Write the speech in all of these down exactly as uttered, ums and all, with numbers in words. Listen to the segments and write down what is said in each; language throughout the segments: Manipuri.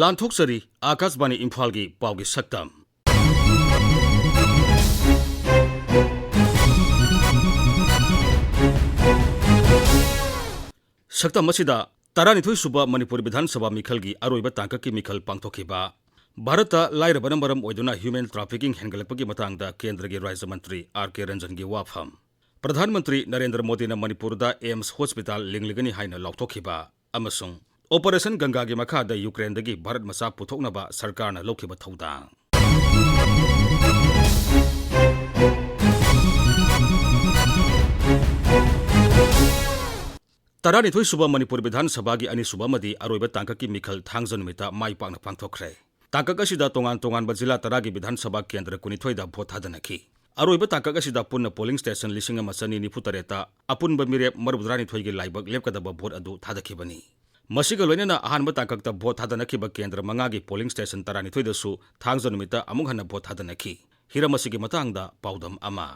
ꯂꯥꯟꯊꯣꯛꯆꯔꯤ ꯑꯥꯀꯥꯁꯕꯥꯅꯤ ꯏꯝꯐꯥꯜꯒꯤ ꯄꯥꯎꯒꯤ ꯁꯛꯇꯝ꯫ ꯁꯛꯇꯝ ꯑꯁꯤꯗ ꯇꯔꯥꯅꯤꯊꯣꯏ ꯁꯨꯕ ꯃꯅꯤꯄꯨꯔ ꯕꯤꯙꯥꯟ ꯁꯚꯥ ꯃꯤꯈꯜꯒꯤ ꯑꯔꯣꯏꯕ ꯇꯥꯡꯀꯛꯀꯤ ꯃꯤꯈꯜ ꯄꯥꯡꯊꯣꯛꯈꯤꯕ꯫ ꯚꯥꯔꯠꯇ ꯂꯥꯏꯔꯕꯅ ꯃꯔꯝ ꯑꯣꯏꯗꯨꯅ human trafficking ꯍꯦꯟꯒꯠꯂꯛꯄꯒꯤ ꯃꯇꯥꯡꯗ ꯀꯦꯟꯗ꯭ꯔꯒꯤ ꯔꯥꯖ꯭ꯌ ꯃꯟꯇ꯭ꯔꯤ ꯑꯥꯔ ꯀꯦ ꯔꯟꯖꯟꯒꯤ ꯋꯥꯐꯝ꯫ ꯄ꯭ꯔꯙꯥꯟ ꯃꯟꯇ꯭ꯔꯤ ꯅꯔꯦꯟꯗ꯭ꯔ ꯃꯣꯗꯤꯅ ꯃꯅꯤꯄꯨꯔꯗ ꯑꯦꯝꯁ ꯍꯣꯁꯄꯤꯇꯥꯜ ꯂꯤꯡꯂꯒꯅꯤ ꯍꯥꯏꯅ ꯂꯥꯎꯊꯣꯛꯈꯤꯕ꯫ ꯑꯃꯁꯨꯡ ꯑꯣꯄꯔꯦꯁꯟ ꯒꯪꯒꯥꯒꯤ ꯃꯈꯥꯗ ꯌꯨꯀ꯭ꯔꯦꯟꯗꯒꯤ ꯚꯥꯔꯠ ꯃꯆꯥ ꯄꯨꯊꯣꯛꯅꯕ ꯁꯔꯀꯥꯔꯅ ꯂꯧꯈꯤꯕ ꯊꯧꯗꯥꯡ꯫ ꯇꯔꯥꯅꯤꯊꯣꯏ ꯁꯨꯕ ꯃꯅꯤꯄꯨꯔ ꯕꯤꯙꯥꯟ ꯁꯚꯥꯒꯤ ꯑꯅꯤꯁꯨꯕ ꯑꯃꯗꯤ ꯑꯔꯣꯏꯕ ꯇꯥꯡꯀꯛꯀꯤ ꯃꯤꯈꯜ ꯊꯥꯡꯖ ꯅꯨꯃꯤꯠꯇ ꯃꯥꯏ ꯄꯥꯛꯅ ꯄꯥꯡꯊꯣꯛꯈ꯭ꯔꯦ꯫ ꯇꯥꯡꯀꯛ ꯑꯁꯤꯗ ꯇꯣꯉꯥꯟ ꯇꯣꯉꯥꯟꯕ ꯖꯤꯂꯥ ꯇꯔꯥꯒꯤ ꯕꯤꯙꯥꯟ ꯁꯚꯥ ꯀꯦꯟꯗ꯭ꯔ ꯀꯨꯟꯅꯤꯊꯣꯏꯗ ꯚꯣꯠ ꯊꯥꯗꯅꯈꯤ꯫ ꯑꯔꯣꯏꯕ ꯇꯥꯡꯀꯛ ꯑꯁꯤꯗ ꯄꯨꯟꯅ ꯄꯣꯂꯤꯡ ꯁ꯭ꯇꯦꯁꯟ ꯂꯤꯁꯤꯡ ꯑꯃ ꯆꯅꯤ ꯅꯤꯐꯨ ꯇꯔꯦꯠꯇ ꯑꯄꯨꯟꯕ ꯃꯤꯔꯦꯞ ꯃꯔꯤꯐꯨꯇꯔꯥꯅꯤꯊꯣꯏꯒꯤ ꯂꯥꯏꯕꯛ ꯂꯦꯞꯀꯗꯕ ꯚꯣꯠ ꯑꯗꯨ ꯊꯥꯗꯈꯤꯕꯅꯤ꯫ ꯃꯁꯤꯒ ꯂꯣꯏꯅꯅ ꯑꯍꯥꯟꯕ ꯇꯥꯡꯀꯛꯇ ꯚꯣꯠ ꯊꯥꯗꯅꯈꯤꯕ ꯀꯦꯟꯗ꯭ꯔ ꯃꯉꯥꯒꯤ ꯄꯣꯂꯤꯡ ꯁ꯭ꯇꯦꯁꯟ ꯇꯔꯥꯅꯤꯊꯣꯏꯗꯁꯨ ꯊꯥꯡꯖ ꯅꯨꯃꯤꯠꯇ ꯑꯃꯨꯛ ꯍꯟꯅ ꯚꯣꯠ ꯊꯥꯗꯅꯈꯤ꯫ ꯍꯤꯔꯝ ꯑꯁꯤꯒꯤ ꯃꯇꯥꯡꯗ ꯄꯥꯎꯗꯝ ꯑꯃ꯫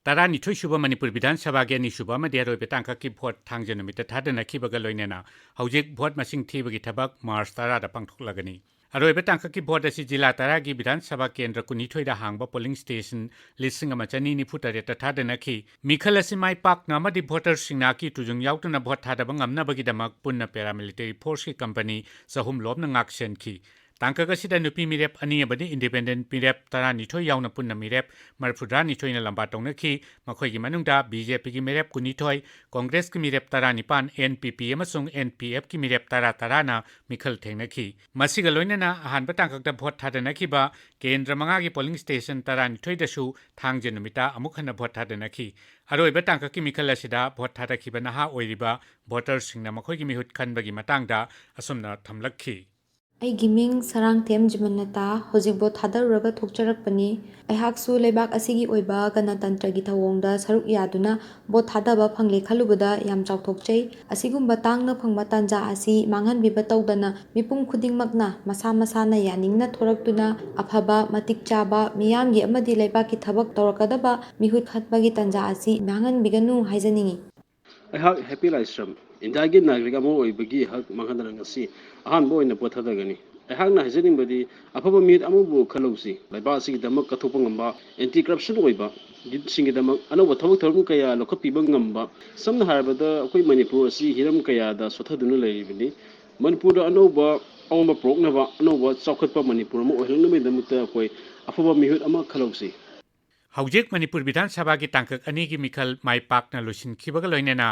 ꯇꯔꯥꯅꯤꯊꯣꯏ ꯁꯨꯕ ꯃꯅꯤꯄꯨꯔ ꯕꯤꯙꯥꯟ ꯁꯚꯥꯒꯤ ꯑꯅꯤꯁꯨꯕ ꯑꯃꯗꯤ ꯑꯔꯣꯏꯕ ꯇꯥꯡꯀꯛꯀꯤ ꯚꯣꯠ ꯊꯥꯡꯖ ꯅꯨꯃꯤꯠꯇ ꯊꯥꯗꯅꯈꯤꯕꯒ ꯂꯣꯏꯅꯅ ꯍꯧꯖꯤꯛ ꯚꯣꯠ ꯃꯁꯤꯡ ꯊꯤꯕꯒꯤ ꯊꯕꯛ ꯃꯥꯔꯆ ꯇꯔꯥꯗ ꯄꯥꯡꯊꯣꯛꯂꯒꯅꯤ꯫ ꯑꯔꯣꯏꯕ ꯇꯥꯡꯀꯛꯀꯤ ꯚꯣꯠ ꯑꯁꯤ ꯖꯤꯂꯥ ꯇꯔꯥꯒꯤ ꯕꯤꯙꯥꯟ ꯁꯚꯥ ꯀꯦꯟꯗ꯭ꯔ ꯀꯨꯟꯅꯤꯊꯣꯏꯗ ꯍꯥꯡꯕ ꯄꯣꯂꯤꯡ ꯁ꯭ꯇꯦꯁꯟ ꯂꯤꯁꯤꯡ ꯑꯃ ꯆꯅꯤ ꯅꯤꯐꯨ ꯇꯔꯦꯠꯇ ꯊꯥꯗꯅꯈꯤ꯫ ꯃꯤꯈꯜ ꯑꯁꯤ ꯃꯥꯏ ꯄꯥꯛꯅ ꯑꯃꯗꯤ ꯚꯣꯇꯔꯁꯤꯡꯅ ꯑꯀꯤ ꯇꯨꯖꯨꯡ ꯌꯥꯎꯗꯅ ꯚꯣꯠ ꯊꯥꯗꯕ ꯉꯝꯅꯕꯒꯤꯗꯃꯛ ꯄꯨꯟꯅ ꯄꯦꯔꯥꯃꯤꯂꯤꯇꯔꯤ ꯐꯣꯔꯁꯀꯤ ꯀꯝꯄꯅꯤ ꯆꯍꯨꯝ ꯂꯣꯝꯅ ꯉꯥꯛ ꯁꯦꯟꯈꯤ꯫ ꯇꯥꯡꯀꯛ ꯑꯁꯤꯗ ꯅꯨꯄꯤ ꯃꯤꯔꯦꯞ ꯑꯅꯤ ꯑꯃꯗꯤ ꯏꯟꯗꯤꯄꯦꯟꯗꯦꯟꯠ ꯃꯤꯔꯦꯞ ꯇꯔꯥꯅꯤꯊꯣꯏ ꯌꯥꯎꯅ ꯄꯨꯟꯅ ꯃꯤꯔꯦꯞ ꯃꯔꯤꯐꯨꯇꯔꯥꯅꯤꯊꯣꯏꯅ ꯂꯝꯕꯥ ꯇꯧꯅꯈꯤ꯫ ꯃꯈꯣꯏꯒꯤ ꯃꯅꯨꯡꯗ ꯕꯤ ꯖꯦ ꯄꯤꯒꯤ ꯃꯤꯔꯦꯞ ꯀꯨꯟꯅꯤꯊꯣꯏ, ꯀꯣꯡꯒ꯭ꯔꯦꯁꯀꯤ ꯃꯤꯔꯦꯞ ꯇꯔꯥꯅꯤꯄꯥꯟ, ꯑꯦꯟ ꯄꯤ ꯄꯤ ꯑꯃꯁꯨꯡ ꯑꯦꯟ ꯄꯤ ꯑꯦꯐꯀꯤ ꯃꯤꯔꯦꯞ ꯇꯔꯥ ꯇꯔꯥꯅ ꯃꯤꯈꯜ ꯊꯦꯡꯅꯈꯤ꯫ ꯃꯁꯤꯒ ꯂꯣꯏꯅꯅ ꯑꯍꯥꯟꯕ ꯇꯥꯡꯀꯛꯇ ꯚꯣꯠ ꯊꯥꯗꯅꯈꯤꯕ ꯀꯦꯟꯗ꯭ꯔ ꯃꯉꯥꯒꯤ ꯄꯣꯂꯤꯡ ꯁ꯭ꯇꯦꯁꯟ ꯇꯔꯥꯅꯤꯊꯣꯏꯗꯁꯨ ꯊꯥꯡꯖ ꯅꯨꯃꯤꯠꯇ ꯑꯃꯨꯛ ꯍꯟꯅ ꯚꯣꯠ ꯊꯥꯗꯅꯈꯤ꯫ ꯑꯔꯣꯏꯕ ꯇꯥꯡꯀꯛꯀꯤ ꯃꯤꯈꯜ ꯑꯁꯤꯗ ꯚꯣꯠ ꯊꯥꯗꯈꯤꯕ ꯅꯍꯥ ꯑꯣꯏꯔꯤꯕ ꯚꯣꯇꯔꯁꯤꯡꯅ ꯃꯈꯣꯏꯒꯤ ꯃꯤꯍꯨꯠ ꯈꯟꯕꯒꯤ ꯃꯇꯥꯡꯗ ꯑꯁꯨꯝꯅ ꯊꯝꯂꯛꯈꯤ꯫ ꯑꯩꯒꯤ ꯃꯤꯡ ꯁꯔꯥꯡꯊꯦꯝ ꯖꯤꯃꯟꯅꯇꯥ, ꯍꯧꯖꯤꯛ ꯚꯣꯠ ꯊꯥꯗꯔꯨꯔꯒ ꯊꯣꯛꯆꯔꯛꯄꯅꯤ꯫ ꯑꯩꯍꯥꯛꯁꯨ ꯂꯩꯕꯥꯛ ꯑꯁꯤꯒꯤ ꯑꯣꯏꯕ ꯒꯅꯇꯟꯇ꯭ꯔꯒꯤ ꯊꯧꯑꯣꯡꯗ ꯁꯔꯨꯛ ꯌꯥꯗꯨꯅ ꯚꯣꯠ ꯊꯥꯗꯕ ꯐꯪꯂꯦ ꯈꯜꯂꯨꯕꯗ ꯌꯥꯝ ꯆꯥꯎꯊꯣꯛꯆꯩ꯫ ꯑꯁꯤꯒꯨꯝꯕ ꯇꯥꯡꯅ ꯐꯪꯕ ꯇꯥꯟꯖꯥ ꯑꯁꯤ ꯃꯥꯡꯍꯟꯕꯤꯕ ꯇꯧꯗꯅ ꯃꯤꯄꯨꯝ ꯈꯨꯗꯤꯡꯃꯛꯅ ꯃꯁꯥ ꯃꯁꯥꯅ ꯌꯥꯅꯤꯡꯅ ꯊꯣꯔꯛꯇꯨꯅ ꯑꯐꯕ, ꯃꯇꯤꯛ ꯆꯥꯕ, ꯃꯤꯌꯥꯝꯒꯤ ꯑꯃꯗꯤ ꯂꯩꯕꯥꯛꯀꯤ ꯊꯕꯛ ꯇꯧꯔꯛꯀꯗꯕ ꯃꯤꯍꯨꯠ ꯈꯟꯕꯒꯤ ꯇꯥꯟꯖꯥ ꯑꯁꯤ ꯃꯥꯡꯍꯟꯕꯤꯒꯅꯨ ꯍꯥꯏꯖꯅꯤꯡꯏ꯫ ꯑꯩꯍꯥꯛ ꯍꯦꯄꯤ ꯂꯥꯏꯁ꯭ꯔꯝ, ꯏꯟꯗꯤꯌꯥꯒꯤ ꯅꯥꯒꯔꯤꯛ ꯑꯃ ꯑꯣꯏꯕꯒꯤ ꯍꯛ ꯃꯥꯡꯍꯟꯗꯅ ꯉꯁꯤ ꯑꯍꯥꯟꯕ ꯑꯣꯏꯅ ꯄꯣꯠ ꯊꯥꯗꯒꯅꯤ꯫ ꯑꯩꯍꯥꯛꯅ ꯍꯥꯏꯖꯅꯤꯡꯕꯗꯤ, ꯑꯐꯕ ꯃꯤꯍꯨꯠ ꯑꯃꯕꯨ ꯈꯜꯍꯧꯁꯤ꯫ ꯂꯩꯕꯥꯛ ꯑꯁꯤꯒꯤꯗꯃꯛ ꯀꯠꯊꯣꯛꯄ ꯉꯝꯕ, ꯑꯦꯟꯇꯤ ꯀꯔꯞꯁꯟ ꯑꯣꯏꯕ ꯌꯨꯠꯁꯤꯡꯒꯤꯗꯃꯛ ꯑꯅꯧꯕ ꯊꯕꯛ ꯊꯧꯔꯝ ꯀꯌꯥ ꯂꯧꯈꯠꯄꯤꯕ ꯉꯝꯕ꯫ ꯁꯝꯅ ꯍꯥꯏꯔꯕꯗ, ꯑꯩꯈꯣꯏ ꯃꯅꯤꯄꯨꯔ ꯑꯁꯤ ꯍꯤꯔꯝ ꯀꯌꯥꯗ ꯁꯣꯠꯊꯗꯨꯅ ꯂꯩꯔꯤꯕꯅꯤ꯫ ꯃꯅꯤꯄꯨꯔꯗ ꯑꯅꯧꯕ ꯑꯑꯣꯟꯕ ꯄꯨꯔꯛꯅꯕ, ꯑꯅꯧꯕ ꯆꯥꯎꯈꯠꯄ ꯃꯅꯤꯄꯨꯔ ꯑꯃ ꯑꯣꯏꯍꯜꯅꯕꯒꯤꯗꯃꯛꯇ ꯑꯩꯈꯣꯏ ꯑꯐꯕ ꯃꯤꯍꯨꯠ ꯑꯃ ꯈꯜꯍꯧꯁꯤ꯫ ꯍꯧꯖꯤꯛ ꯃꯅꯤꯄꯨꯔ ꯕꯤꯙꯥꯟ ꯁꯚꯥꯒꯤ ꯇꯥꯡꯀꯛ ꯑꯅꯤꯒꯤ ꯃꯤꯈꯜ ꯃꯥꯏ ꯄꯥꯛꯅ ꯂꯣꯏꯁꯤꯟꯈꯤꯕꯒ ꯂꯣꯏꯅꯅ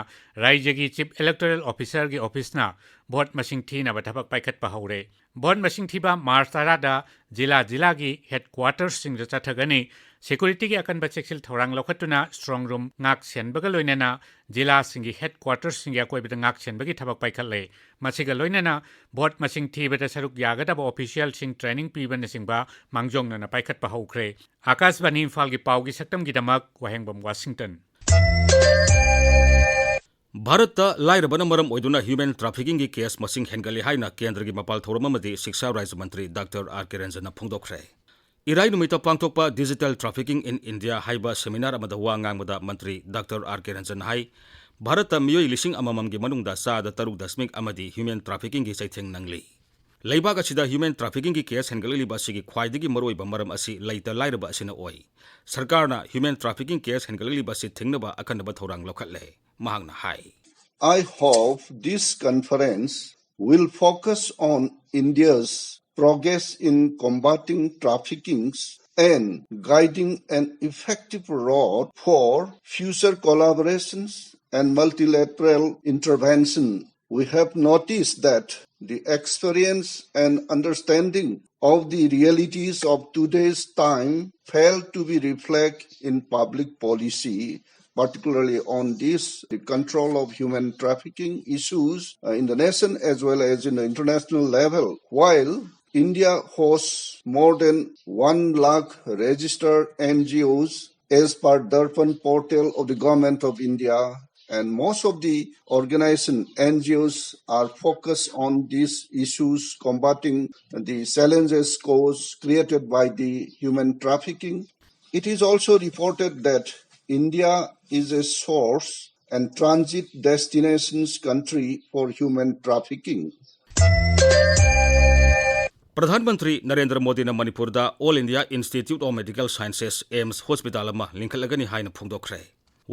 ꯔꯥꯏꯖ꯭ꯌꯒꯤ ꯆꯤꯐ ꯏꯂꯦꯛꯇꯣꯔꯦꯜ ꯑꯣꯐꯤꯁꯔꯒꯤ ꯑꯣꯐꯤꯁꯅ ꯚꯣꯠ ꯃꯁꯤꯡ ꯊꯤꯅꯕ ꯊꯕꯛ ꯄꯥꯏꯈꯠꯄ ꯍꯧꯔꯦ꯫ ꯚꯣꯠ ꯃꯁꯤꯡ ꯊꯤꯕ ꯃꯥꯔꯆ ꯇꯔꯥꯗ ꯖꯤꯂꯥ ꯖꯤꯂꯥꯒꯤ ꯍꯦꯗꯀ꯭ꯋꯥꯇꯔꯁꯁꯤꯡꯗ ꯆꯠꯊꯒꯅꯤ꯫ ꯁꯦꯀ꯭ꯌꯨꯔꯤꯇꯤꯒꯤ ꯑꯀꯟꯕ ꯆꯦꯛꯁꯤꯜ ꯊꯧꯔꯥꯡ ꯂꯧꯈꯠꯇꯨꯅ ꯁ꯭ꯇꯔꯣꯡ ꯔꯨꯝ ꯉꯥꯛ ꯁꯦꯟꯕꯒ ꯂꯣꯏꯅꯅ ꯖꯤꯂꯥꯁꯤꯡꯒꯤ ꯍꯦꯗꯀ꯭ꯋꯥꯇꯔꯁꯁꯤꯡꯒꯤ ꯑꯀꯣꯏꯕꯗ ꯉꯥꯛ ꯁꯦꯟꯕꯒꯤ ꯊꯕꯛ ꯄꯥꯏꯈꯠꯂꯦ꯫ ꯃꯁꯤꯒ ꯂꯣꯏꯅꯅ ꯚꯣꯠ ꯃꯁꯤꯡ ꯊꯤꯕꯗ ꯁꯔꯨꯛ ꯌꯥꯒꯗꯕ ꯑꯣꯐꯤꯁꯤꯌꯦꯜꯁꯤꯡ ꯇ꯭ꯔꯦꯅꯤꯡ ꯄꯤꯕꯅꯆꯤꯡꯕ ꯃꯥꯡꯖꯧꯅꯅ ꯄꯥꯏꯈꯠꯄ ꯍꯧꯈ꯭ꯔꯦ꯫ ꯑꯥꯀꯥꯁꯕꯥꯅꯤ ꯏꯝꯐꯥꯜꯒꯤ ꯄꯥꯎꯒꯤ ꯁꯛꯇꯝꯒꯤꯗꯃꯛ ꯋꯥꯍꯦꯡꯕꯝ ꯋꯥꯁꯤꯡꯇꯟ꯫ ꯚꯥꯔꯠꯇ ꯂꯥꯏꯔꯕꯅ ꯃꯔꯝ ꯑꯣꯏꯗꯨꯅ ꯍ꯭ꯌꯨꯃꯦꯟ ꯇ꯭ꯔꯥꯐꯤꯀꯤꯡꯒꯤ ꯀꯦꯁ ꯃꯁꯤꯡ ꯍꯦꯟꯒꯠꯂꯦ ꯍꯥꯏꯅ ꯀꯦꯟꯗ꯭ꯔꯒꯤ ꯃꯄꯥꯜ ꯊꯧꯔꯝ ꯑꯃꯗꯤ ꯁꯤꯛꯁꯥ ꯔꯥꯖ꯭ꯌ ꯃꯟꯇ꯭ꯔꯤ ꯗꯥꯛꯇꯔ ꯑꯥꯔ ꯀꯤꯔꯟꯖꯟꯅ ꯐꯣꯡꯗꯣꯛꯈ꯭ꯔꯦ꯫ ꯏꯔꯥꯏ ꯅꯨꯃꯤꯠꯇ ꯄꯥꯡꯊꯣꯛꯄ Digital Trafficking in India ꯍꯥꯏꯕ ꯁꯦꯃꯤꯅꯥꯔ ꯑꯃꯗ ꯋꯥ ꯉꯥꯡꯕꯗ ꯃꯟꯇ꯭ꯔꯤ ꯗꯥꯛꯇꯔ ꯑꯥꯔ ꯀꯤꯔꯟꯖꯟ ꯍꯥꯏ, ꯚꯥꯔꯠꯇ ꯃꯤꯑꯣꯏ ꯂꯤꯁꯤꯡ ꯑꯃꯃꯝꯒꯤ ꯃꯅꯨꯡꯗ ꯆꯥꯗ ꯇꯔꯨꯛ ꯗꯁꯃꯤꯛ ꯑꯃꯗꯤ ꯍ꯭ꯌꯨꯃꯦꯟ ꯇ꯭ꯔꯥꯐꯤꯀꯤꯡꯒꯤ ꯆꯩꯊꯦꯡ ꯅꯪꯂꯤ꯫ ꯂꯩꯕꯥꯛ ꯑꯁꯤꯗ ꯍ꯭ꯌꯨꯃꯦꯟ ꯇ꯭ꯔꯥꯐꯤꯀꯤꯡꯒꯤ ꯀꯦꯁ ꯍꯦꯟꯒꯠꯂꯛꯂꯤꯕ ꯑꯁꯤꯒꯤ ꯈ꯭ꯋꯥꯏꯗꯒꯤ ꯃꯔꯨꯑꯣꯏꯕ ꯃꯔꯝ ꯑꯁꯤ ꯂꯩꯇ ꯂꯥꯏꯔꯕ ꯑꯁꯤꯅ ꯑꯣꯏ꯫ ꯁꯔꯀꯥꯔꯅ ꯍ꯭ꯌꯨꯃꯦꯟ ꯇ꯭ꯔꯥꯐꯤꯀꯤꯡ ꯀꯦꯁ ꯍꯦꯟꯒꯠꯂꯛꯂꯤꯕ ꯑꯁꯤ ꯊꯤꯡꯅꯕ ꯑꯀꯟꯅꯕ ꯊꯧꯔꯥꯡ ꯂꯧꯈꯠꯂꯦ꯫ ꯃꯍꯥꯛꯅ ꯍꯥꯏ꯫ I hope this conference will focus on India's progress in combating traffickings and guiding an effective road for future collaborations and multilateral intervention. We have noticed that the experience and understanding of the realities of today's time fail to be reflected in public policy, particularly on this, the control of human trafficking issues, uh, in the nation as well as in the international level. While India hosts more than one lakh registered N G Os as per Darpan portal of the Government of India, and most of the organization N G Os are focused on these issues, combating the challenges caused, created by the human trafficking. It is also reported that India is a source and transit destinations country for human trafficking. Pradhan Mantri Narendra ꯃꯣꯗꯤꯅ ꯃꯅꯤꯄꯨꯔꯗ All India Institute of Medical Sciences, AIIMS hospital ꯑꯃ ꯂꯤꯡꯈꯠꯂꯒꯅꯤ ꯍꯥꯏꯅ ꯐꯣꯡꯗꯣꯛꯈ꯭ꯔꯦ꯫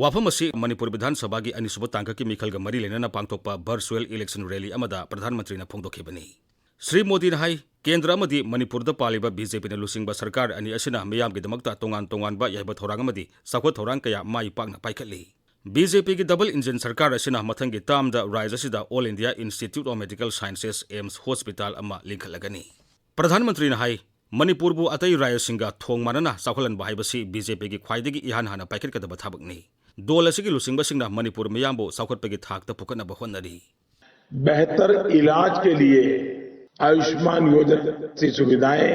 ꯋꯥꯐꯝ ꯑꯁꯤ ꯃꯅꯤꯄꯨꯔ ꯕꯤꯙꯥꯟ ꯁꯚꯥꯒꯤ ꯑꯅꯤꯁꯨꯕ ꯇꯥꯡꯀꯛꯀꯤ ꯃꯤꯈꯜꯒ ꯃꯔꯤ ꯂꯩꯅꯅ ꯄꯥꯡꯊꯣꯛꯄ virtual election rally ꯑꯃꯗ ꯄ꯭ꯔꯙꯥꯟ ꯃꯟꯇ꯭ꯔꯤꯅ ꯐꯣꯡꯗꯣꯛꯈꯤꯕꯅꯤ꯫ ꯁ꯭ꯔꯤ ꯃꯣꯗꯤꯅ ꯍꯥꯏ, ꯀꯦꯟꯗ꯭ꯔ ꯑꯃꯗꯤ ꯃꯅꯤꯄꯨꯔꯗ ꯄꯥꯜꯂꯤꯕ BJPꯅ ꯂꯨꯆꯤꯡꯕ ꯁꯔꯀꯥꯔ ꯑꯅꯤ ꯑꯁꯤꯅ ꯃꯤꯌꯥꯝꯒꯤꯗꯃꯛꯇ ꯇꯣꯉꯥꯟ ꯇꯣꯉꯥꯟꯕ ꯌꯥꯏꯐ ꯊꯧꯔꯥꯡ ꯑꯃꯗꯤ ꯆꯥꯎꯈꯠ ꯊꯧꯔꯥꯡ ꯀꯌꯥ ꯃꯥꯏ ꯄꯥꯛꯅ ꯄꯥꯏꯈꯠꯂꯤ꯫ BJPꯒꯤ double engine ꯁꯔꯀꯥꯔ ꯑꯁꯤꯅ ꯃꯊꯪꯒꯤ termꯗ ꯔꯥꯖ꯭ꯌ ꯑꯁꯤꯗ All India Institute of Medical Sciences, AIIMS hospital ꯑꯃ ꯂꯤꯡꯈꯠꯂꯒꯅꯤ꯫ ꯄ꯭ꯔꯙꯥꯟ ꯃꯟꯇ꯭ꯔꯤꯅ ꯍꯥꯏ, ꯃꯅꯤꯄꯨꯔꯕꯨ ꯑꯇꯩ ꯔꯥꯖ꯭ꯌꯁꯤꯡꯒ ꯊꯣꯡ ꯃꯥꯟꯅꯅ ꯆꯥꯎꯈꯠꯍꯟꯕ ꯍꯥꯏꯕꯁꯤ BJPꯒꯤ ꯈ꯭ꯋꯥꯏꯗꯒꯤ ꯏꯍꯥꯟ ꯍꯥꯟꯅ ꯄꯥꯏꯈꯠꯀꯗꯕ ꯊꯕꯛꯅꯤ꯫ ꯗꯣꯜ ꯑꯁꯤꯒꯤ ꯂꯨꯆꯤꯡꯕꯁꯤꯡꯅ ꯃꯅꯤꯄꯨꯔ ꯃꯤꯌꯥꯝꯕꯨ ꯆꯥꯎꯈꯠꯄꯒꯤ ꯊꯥꯛꯇ ꯄꯨꯈꯠꯅꯕ ꯍꯣꯠꯅꯔꯤ꯫ बेहतर इलाज के लिए आयुष्मान योजना जैसी सुविधाएं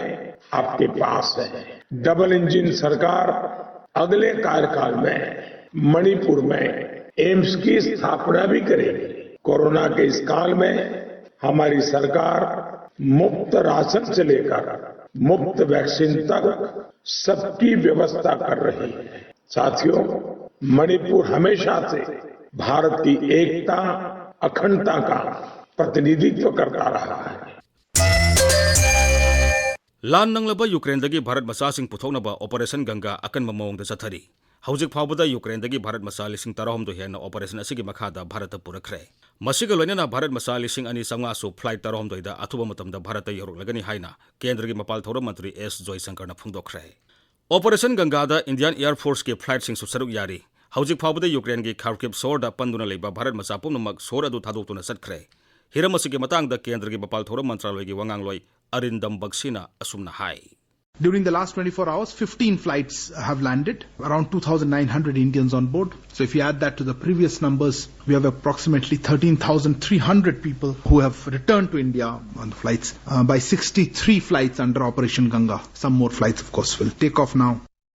आपके पास है। डबल इंजन सरकार अगले कार्यकाल में मणिपुर में एम्स की स्थापना भी करेगी। कोरोना के इस काल में हमारी सरकार मुफ्त राशन से लेकर मुफ्त वैक्सीन तक सबकी व्यवस्था कर रही है। साथियों, मणिपुर हमेशा से भारत की एकता, अखंडता का प्रतिनिधित्व करता रहा है। ꯂꯥꯟ ꯅꯪꯂꯕ ꯌꯨꯀ꯭ꯔꯦꯟꯗꯒꯤ ꯚꯥꯔꯠ ꯃꯆꯥꯁꯤꯡ ꯄꯨꯊꯣꯛꯅꯕ Operation Ganga ꯑꯀꯟꯕ ꯃꯑꯣꯡꯗ ꯆꯠꯊꯔꯤ꯫ ꯍꯧꯖꯤꯛ ꯐꯥꯎꯕꯗ ꯌꯨꯀ꯭ꯔꯦꯟꯗꯒꯤ ꯚꯥꯔꯠ ꯃꯆꯥ ꯂꯤꯁꯤꯡ ꯇꯔꯥꯍꯨꯝꯗꯣꯏ ꯍꯦꯟꯅ operation ꯑꯁꯤꯒꯤ ꯃꯈꯥꯗ ꯚꯥꯔꯠꯇ ꯄꯨꯔꯛꯈ꯭ꯔꯦ꯫ ꯃꯁꯤꯒ ꯂꯣꯏꯅꯅ ꯚꯥꯔꯠ ꯃꯆꯥ ꯂꯤꯁꯤꯡ ꯑꯅꯤ ꯆꯥꯝꯃꯉꯥꯁꯨ flight ꯇꯔꯥꯍꯨꯝꯗꯣꯏꯗ ꯑꯊꯨꯕ ꯃꯇꯝꯗ ꯚꯥꯔꯠꯇ ꯌꯧꯔꯛꯂꯒꯅꯤ ꯍꯥꯏꯅ ꯀꯦꯟꯗ꯭ꯔꯒꯤ ꯃꯄꯥꯜ ꯊꯧꯔꯝ ꯃꯟꯇ꯭ꯔꯤ ꯑꯦꯁ ꯖꯣꯏꯁꯪꯀꯔꯅ ꯐꯣꯡꯗꯣꯛꯈ꯭ꯔꯦ꯫ Operation Gangaꯗ Indian Air Forceꯀꯤ flightꯁꯤꯡꯁꯨ ꯁꯔꯨꯛ ꯌꯥꯔꯤ꯫ ꯍꯧꯖꯤꯛ ꯐꯥꯎꯕꯗ ꯌꯨꯀ꯭ꯔꯦꯟꯒꯤ Kharkiv ꯁꯍꯔꯗ ꯄꯟꯗꯨꯅ ꯂꯩꯕ ꯚꯥꯔꯠ ꯃꯆꯥ ꯄꯨꯝꯅꯃꯛ ꯁꯍꯔ ꯑꯗꯨ ꯊꯥꯗꯣꯛꯇꯨꯅ ꯆꯠꯈ꯭ꯔꯦ꯫ ꯍꯤꯔꯝ ꯑꯁꯤꯒꯤ ꯃꯇꯥꯡꯗ ꯀꯦꯟꯗ꯭ꯔꯒꯤ ꯃꯄꯥꯜ ꯊꯧꯔꯝ ꯃꯟꯇ꯭ꯔꯥꯂꯣꯏꯒꯤ ꯋꯥꯉꯥꯡꯂꯣꯏ ꯑꯔꯤꯟꯗꯝ ꯕꯛꯁꯤꯅ ꯑꯁꯨꯝꯅ ꯍꯥꯏ꯫ During the last twenty-four hours, fifteen flights have landed, around two thousand nine hundred Indians on board. So if you add that to the previous numbers, we have approximately thirteen thousand three hundred people who have returned to India on the flights. Uh, by sixty-three flights under Operation Ganga. Some more flights, of course, will take off now.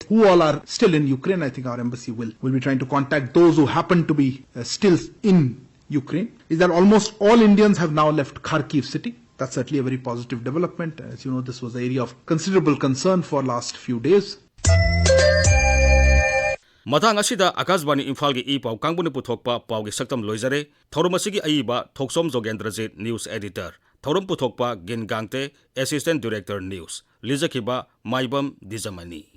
Who all are still in Ukraine, I think our embassy will, will be trying to contact those who happen to be uh, still in Ukraine. Is that almost all Indians have now left Kharkiv city. That's certainly a very positive development. As you know, this was an area of considerable concern for last few days. ꯃꯇꯥꯡ ꯑꯁꯤꯗ ꯑꯀꯥꯁꯕꯥꯅꯤ ꯏꯝꯐꯥꯜꯒꯤ ꯏ ꯄꯥꯎ ꯀꯥꯡꯕꯨꯅ ꯄꯨꯊꯣꯛꯄ ꯄꯥꯎꯒꯤ ꯁꯛꯇꯝ ꯂꯣꯏꯖꯔꯦ꯫ ꯊꯧꯔꯝ ꯑꯁꯤꯒꯤ ꯑꯏꯕ ꯊꯣꯛꯆꯣꯝ ꯖꯣꯒꯦꯟꯗ꯭ꯔꯖꯤꯠ, news editor꯫ ꯊꯧꯔꯝ ꯄꯨꯊꯣꯛꯄ ꯒꯤꯟ ꯒꯥꯡꯇꯦ, assistant director news꯫ ꯂꯤꯖꯈꯤꯕ ꯃꯥꯏꯕꯝ ꯗꯤꯖꯃꯅꯤ꯫